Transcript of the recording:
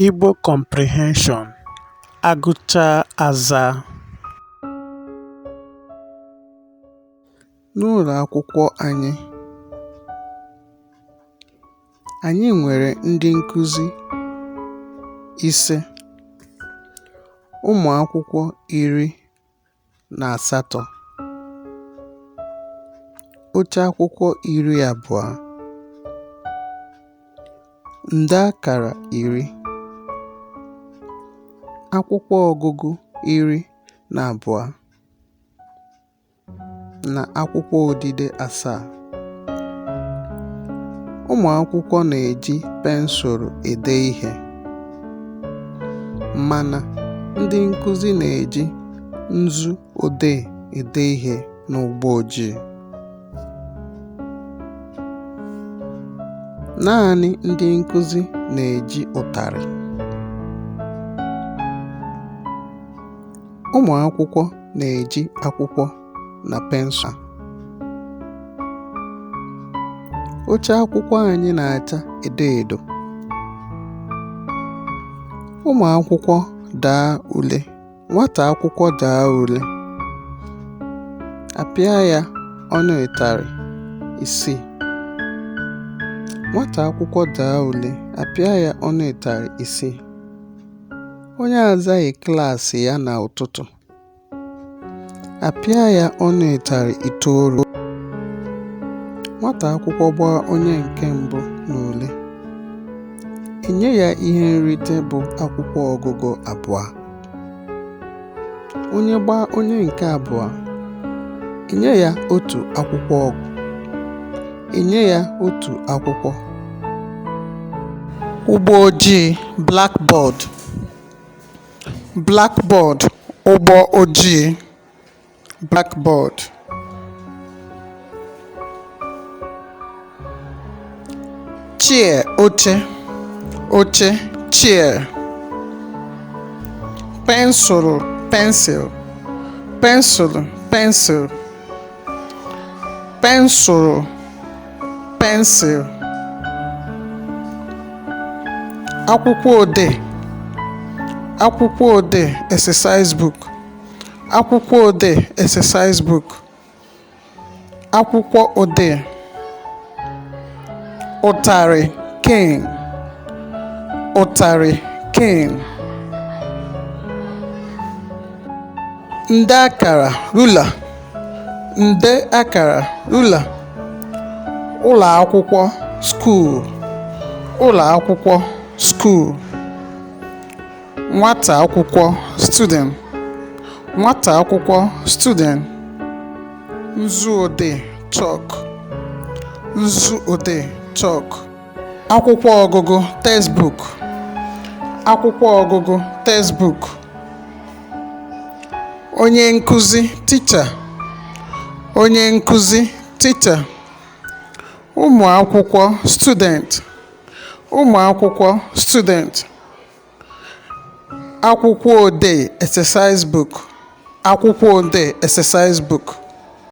Igbo Comprehension: Agụchaa azaa. N'ụlọ akwụkwọ anyị, anyị nwere ndị nkuzi ise, ụmụ akwụkwọ 18, oche akwụkwọ 20, nde akara 10, akwụkwọ ọgụgụ 12 na akwụkwọ odide asaa. Ụmụ akwụkwọ na-eji pensụlụ ede ihe, mana ndị nkuzi na-eji nzu odee ede ihe n'ụgbọ ojii. Naanị ndị nkuzi na-eji ụtarị. Ụmụ akwụkwọ na-eji akwụkwọ na pensụl ha. Oche akwụkwọ anyị na-acha edo edo. Ụmụ akwụkwọ daa ule Nwata akwụkwọ daa ule, a pịa ya ọnụ ụtarị isii. Nwata akwụkwọ daa ule, a pịa ya ọnụ ụtarị isii. Onye azaghị klaasị ya n'ụtụtụ, a pịa ya ọnụ ụtarị itoolu. Nwata akwụkwọ gbaa onye nke mbụ n'ule, e nye ya ihe nrite bụ akwụkwọ ọgụgụ abụọ. Onye gbaa onye nke abụọ, e nye ya otu akwụkwọ e nye ya otu akwụkwọ. Ụgbọ ojii blackboard. Blackboard ụgbọ ojii blackboard. Chair oche oche chair. Pensụlụ pencil pensụlụ pencil pensụlụ pencil. Akwụkwọ odee akwụkwọ odee exercise book akwụkwọ odee exercise book akwụkwọ odee. Ụtarị cane ụtarị cane. Nde akara ruler nde akara ruler. Ụlọ akwụkwọ school ụlọ akwụkwọ school. Nwata akwụkwọ student nwata akwụkwọ student. Nzu odee chalk nzu odee chalk. Akwụkwọ ọgụgụ textbook akwụkwọ ọgụgụ textbook. Onye nkuzi teacher onye nkuzi teacher. Ụmụ akwụkwọ student ụmụ akwụkwọ student. Akwụkwọ odee exercise book akwụkwọ odee exercise book.